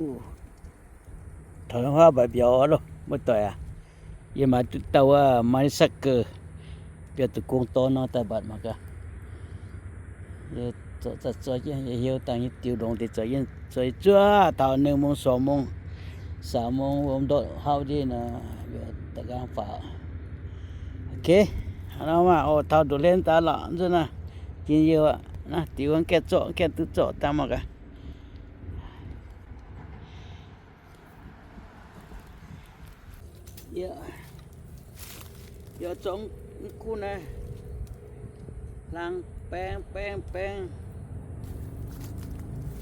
ອໍ ເທົ່ານັ້ນວ່າບາດບຽວເອົາໂລດ ບໍ່ຕ່ອຍອະ. ເຢຍມາຕຸເຕົາວ່າມານິສັກເກີ ປຽບຕຸກົງຕອນເນາະ ຕາບາດມາກະ ເຢຍ ຈອດ ຈອດ ຈອດ ເຢຍ ເຢຍ ຫິວຕັງ ຫິວຕິວ ລົງຕິດ ຈອດ ເຢຍ ຈອດ ຈົວ ເທົ່າໜຶ່ງໂມງ ສອງໂມງ ສາມໂມງ ໂຮມໂດດ ຮາວດີນະ ເຢຍ ຕະກາງຝາ ໂອເຄ ເອົາມາ ໂອ ເທົ່າດູເລນຕາຫຼອນ ຊັ້ນນະ ກິນເຢຍນະ ຕິວ ແກະເຈາະ ແກະຕຸເຈາະ ຕາມມາກະ ເຢຍ ເຢຍ ຈອງຄູນະ ລາງແປ້ງ ແປ້ງ ແປ້ງ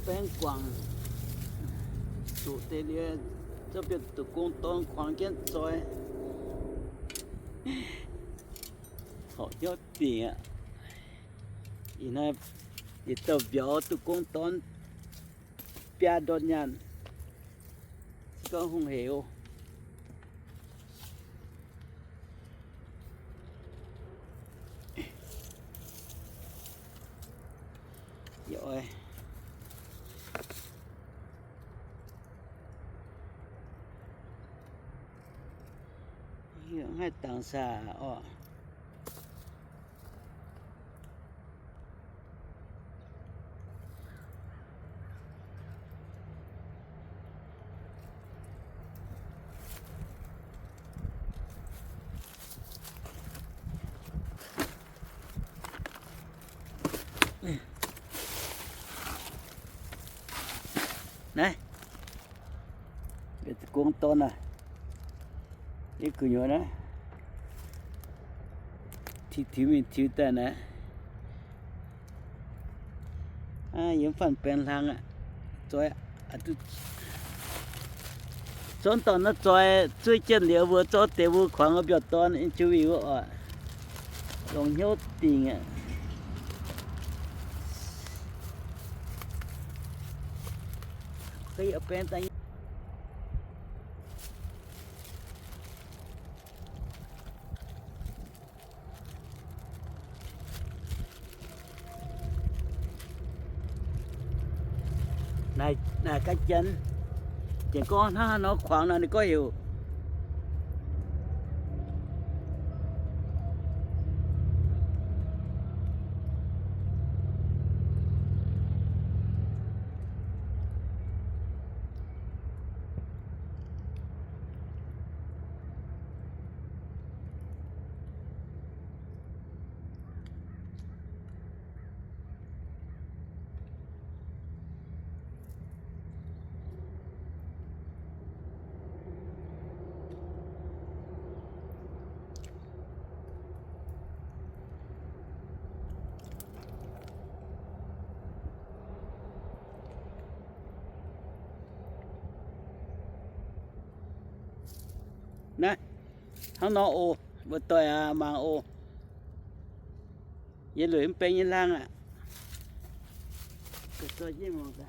ແປ້ງກວາງ ໂຕເຕເລຍ ຈະເປັນໂຕກົງຕອນຂວາງແກ່ນຊອຍ ເຂົາຍອດຕິງອະ ອີນາຍ ອີເຕົາບຽວ ໂຕກົງຕອນ ປຽດອນຍານ ກໍຫົງເຫວ ໂອ້ຍ ເລື່ອງໃຫ້ຕ່າງຊາອອກ. ນາຍ ເປັນກົງຕອນນະ ນີ້ຄືຢູ່ນະ ທີ່ ທີ່ມີ ທີ່ແຕ່ນະ. ອາ ຍາມຝັນແປງທາງອະ ຈອຍ ອາ ຈອນຕອນນະ ຈອຍ ຊ່ວຍຈຽນຫຼຽວເວີ ຈອນເຕເວີ ຂວາງອະ ບຽວຕອນ ອິນເຕີວິວ ອາ ລົງໂຍດຕິງອະ ເຄີຍເອົາແປງຕາ ນາຍ ນາຍກະຈັນ ເຈັງກໍໜ້າເນາະ ຂວາງນະ ນີ້ກໍຫິວ. ນະ ທາງນອກໂອ ບໍ່ຕ່ອຍອາ ມາໂອ ເຢັນເລີຍ ມັນເປັນເຢັນລ່າງອະ ກະຊອຍເຢັນມອງກະ.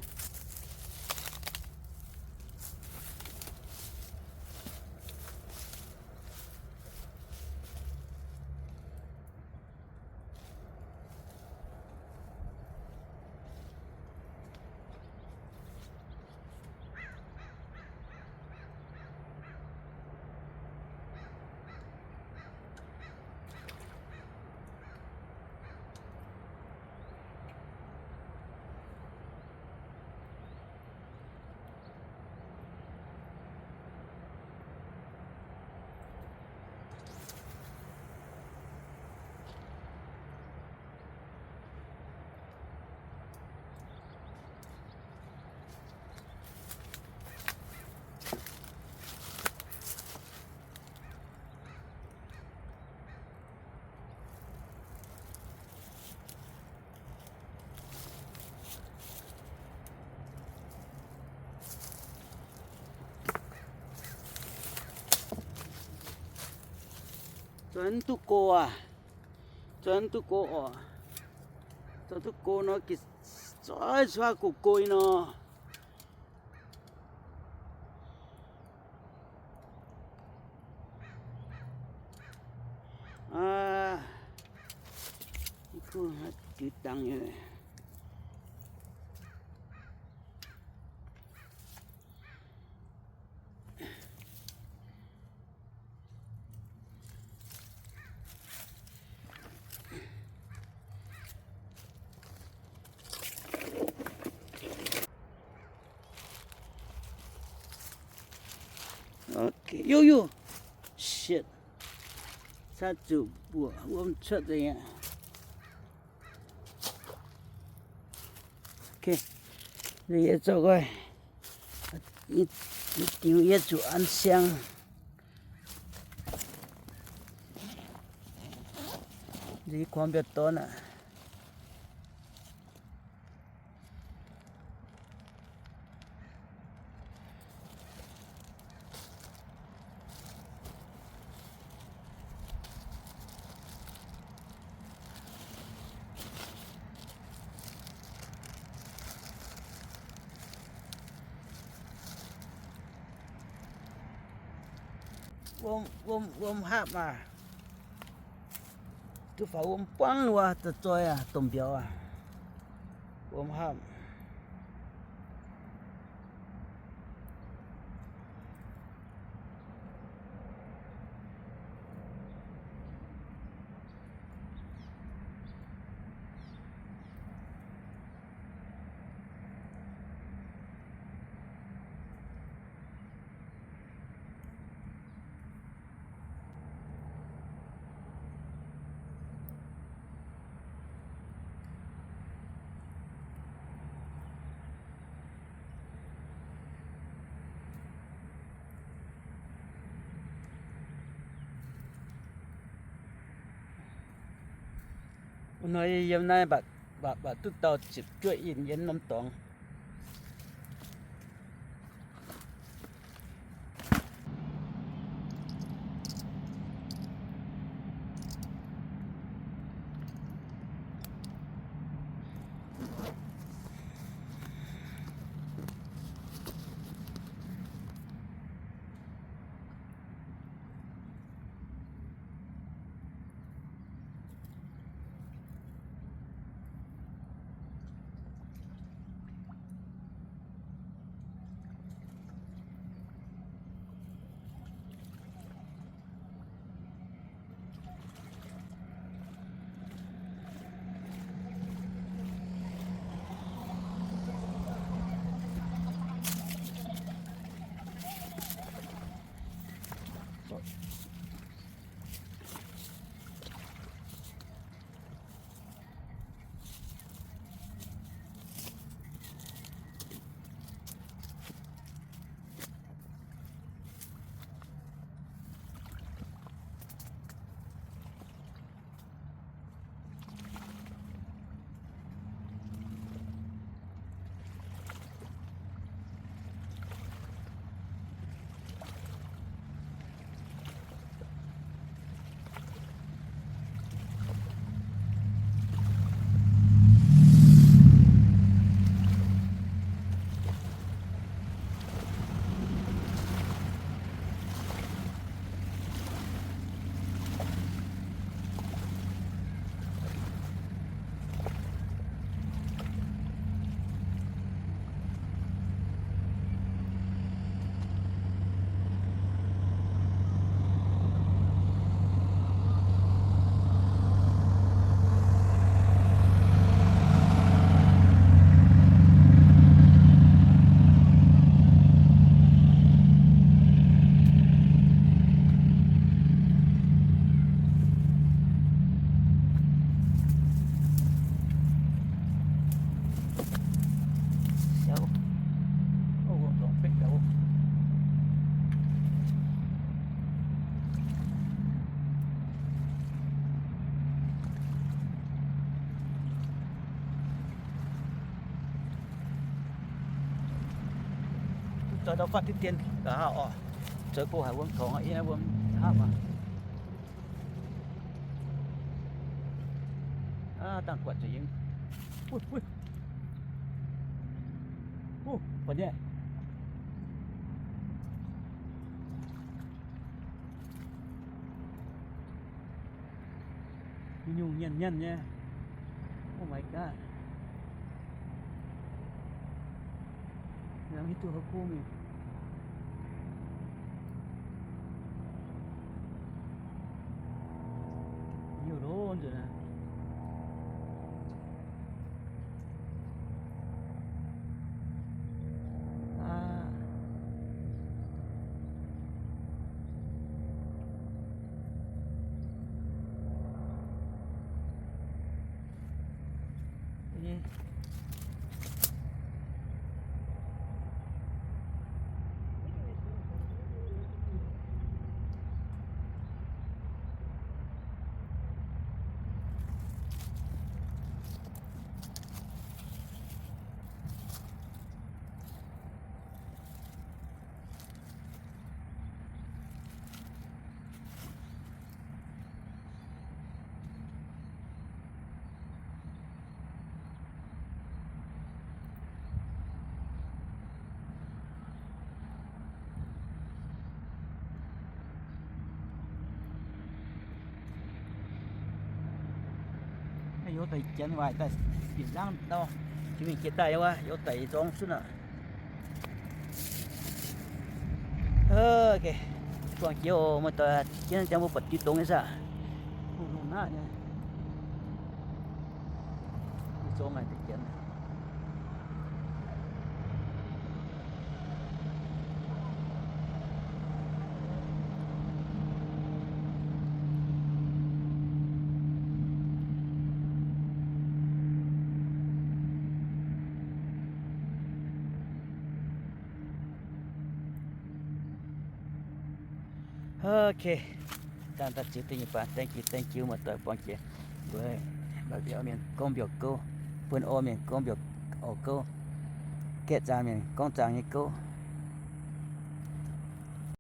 ຈອນຕຸໂກອະ ຈອນຕຸໂກອະ ຈອນຕຸໂກເນາະ ກິ ຊອຍຊວາກຸໂກຍເນາະ. ອ່າ ນີ້ຄືຫາຈື່ຕັງຢູ່. Okay, yo, yo. Shit. Satu buah. Worm trap dia. Okay. Dia ya zhou guai. Ni, ni diu ya zu an xiang. Ni kuang biao ton a. ວອມ ວອມ ວອມຮາບມາ. ຕຸຝາວມປອງວ່າຕະຈອຍອະ ຕົມບຽວອະ ວມຫ້າມ. ໜ້ອຍຢ້ຽມນາຍ ບາດ ບາດ ບາດຕຸດເຕົາ ຈິບຈ້ວຍອີນເຢັນນ້ຳຕອງ. Cho nó phát cái tiên cả họ. Trời cô Hải Vương thong ấy, Hải Vương hát mà. À, tăng quạt cho những. Ui, ui. Ui, còn nhẹ. Ñu ຍຽນໆ ແຍ. Oh my god. ແນວເຮັດຕົວເຂົາໂກງນີ້ ຢູ່ໂດນຢູ່ນະ. ອ່າ Thầy chén vài tay, chỉ dáng đo. Chứ mình chia tay quá, yếu tẩy gió xíu nữa. Ơ, kê. Quảng chiếu mà tòa chén chén một bật tí tống ấy sao? Không, không nát nhá. Đi gió ngoài thầy chén. Ơ, kê. Tang ta chư tinh pa, thank you, thank you, mà tòa quảng chiếu. Với, bà kéo miền công việc cô, vườn ô miền công việc ô cô, kẹt ra miền công trang như cô.